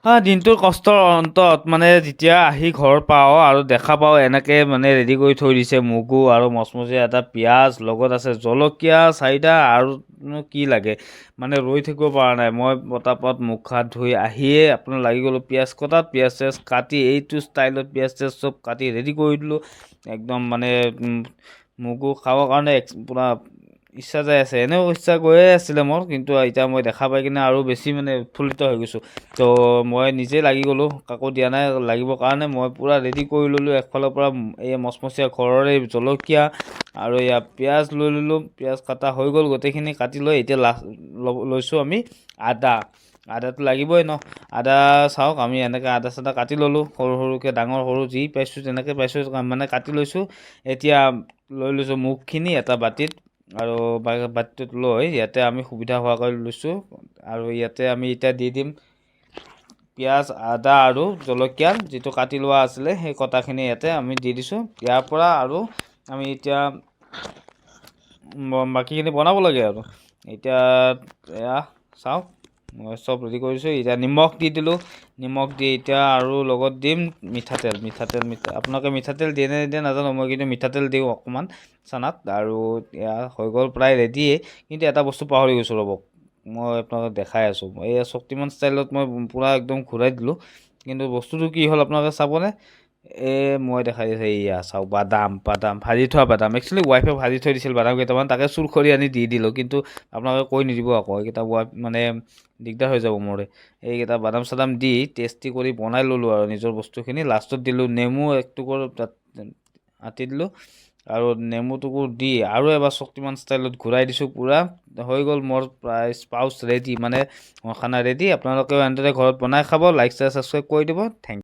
হা, দিনটোৰ কষ্টৰ অন্তত মানে যেতিয়া আহি ঘৰ পাওঁ আৰু দেখা পাওঁ এনেকৈ মানে ৰেডি কৰি থৈ দিছে মগু আৰু মচমচীয়া এটা পিঁয়াজ, লগত আছে জলকীয়া চাৰিটা, আৰুনো কি লাগে। মানে ৰৈ থাকিব পৰা নাই মই। পটাপট মুখ হাত ধুই আহিয়ে আপোনাৰ লাগি গ'লোঁ পিঁয়াজ কটাত। পিঁয়াজ চিয়াজ কাটি এইটো ষ্টাইলত পিঁয়াজ চিয়াজ চব কাটি ৰেডি কৰি দিলোঁ একদম। মানে মগু খাবৰ কাৰণে পূৰা ইচ্ছা যাই আছে। এনেও ইচ্ছা গৈয়ে আছিলে মোৰ, কিন্তু এতিয়া মই দেখা পাই কিনে আৰু বেছি মানে উৎফুল্লিত হৈ গৈছোঁ। তো মই নিজে লাগি গ'লোঁ, কাকো দিয়া নাই লাগিবৰ কাৰণে। মই পূৰা ৰেডি কৰি ল'লোঁ একফালৰ পৰা। এই মচমচীয়া ঘৰৰে জলকীয়া আৰু এয়া পিঁয়াজ লৈ ল'লোঁ। পিঁয়াজ কটা হৈ গ'ল। গোটেইখিনি কাটি লৈ এতিয়া লাষ্ট লৈছোঁ আমি আদা। আদাটো লাগিবই ন। আদা চাওক, আমি এনেকৈ আদা চাদা কাটি ল'লোঁ সৰু সৰুকৈ, ডাঙৰ সৰু যি পাইছোঁ তেনেকৈ পাইছোঁ মানে কাটি লৈছোঁ। এতিয়া লৈ লৈছোঁ মুগখিনি এটা বাতিত আৰু বাতিটোত লৈ ইয়াতে আমি সুবিধা হোৱাকৈ লৈছোঁ। আৰু ইয়াতে আমি এতিয়া দি দিম পিঁয়াজ, আদা আৰু জলকীয়া যিটো কাটি লোৱা আছিলে, সেই কটাখিনি ইয়াতে আমি দি দিছোঁ। ইয়াৰ পৰা আৰু আমি এতিয়া বাকীখিনি বনাব লাগে। আৰু এতিয়া এয়া চাওক, মই চব ৰেডি কৰিছোঁ। এতিয়া নিমখ দি দিলোঁ। নিমখ দি এতিয়া আৰু লগত দিম মিঠাতেল। মিঠাতেল, আপোনালোকে মিঠাতেল দিয়ে নে নিদিয়ে নাজানো, মই কিন্তু মিঠাতেল দিওঁ অকণমান চানাত। আৰু এয়া হৈ গ'ল প্ৰায় ৰেডিয়ে। কিন্তু এটা বস্তু পাহৰি গৈছোঁ, ৰ'ব, মই আপোনালোকক দেখাই আছোঁ। এইয়া শক্তিমান ষ্টাইলত মই পূৰা একদম ঘূৰাই দিলোঁ, কিন্তু বস্তুটো কি হ'ল আপোনালোকে চাবনে? এই মই দেখাই দিছোঁ। এইয়া চাওক, বাদাম, বাদাম ভাজি থোৱা বাদাম। একচুৱেলি ৱাইফে ভাজি থৈ দিছিল বাদাম কেইটামান, তাকে চুৰ কৰি আনি দি দিলোঁ। কিন্তু আপোনালোকে কৈ নিদিব আকৌ এইকেইটা, ৱাইফ মানে দিগদাৰ হৈ যাব মোৰে। এইকেইটা বাদাম চাদাম দি টেষ্টি কৰি বনাই ল'লোঁ আৰু নিজৰ বস্তুখিনি লাষ্টত দিলোঁ নেমু এক টুকুৰ তাত আঁতি দিলোঁ আৰু নেমু টুকুৰ দি আৰু এবাৰ শক্তিমান ষ্টাইলত ঘূৰাই দিছোঁ পূৰা। হৈ গ'ল মোৰ প্ৰায় স্পাউচ ৰেডি, মানে মোৰ খানা ৰেডি। আপোনালোকেও এনেদৰে ঘৰত বনাই খাব। লাইক, শ্বেয়াৰ, ছাবস্ক্ৰাইব কৰি দিব। Thank.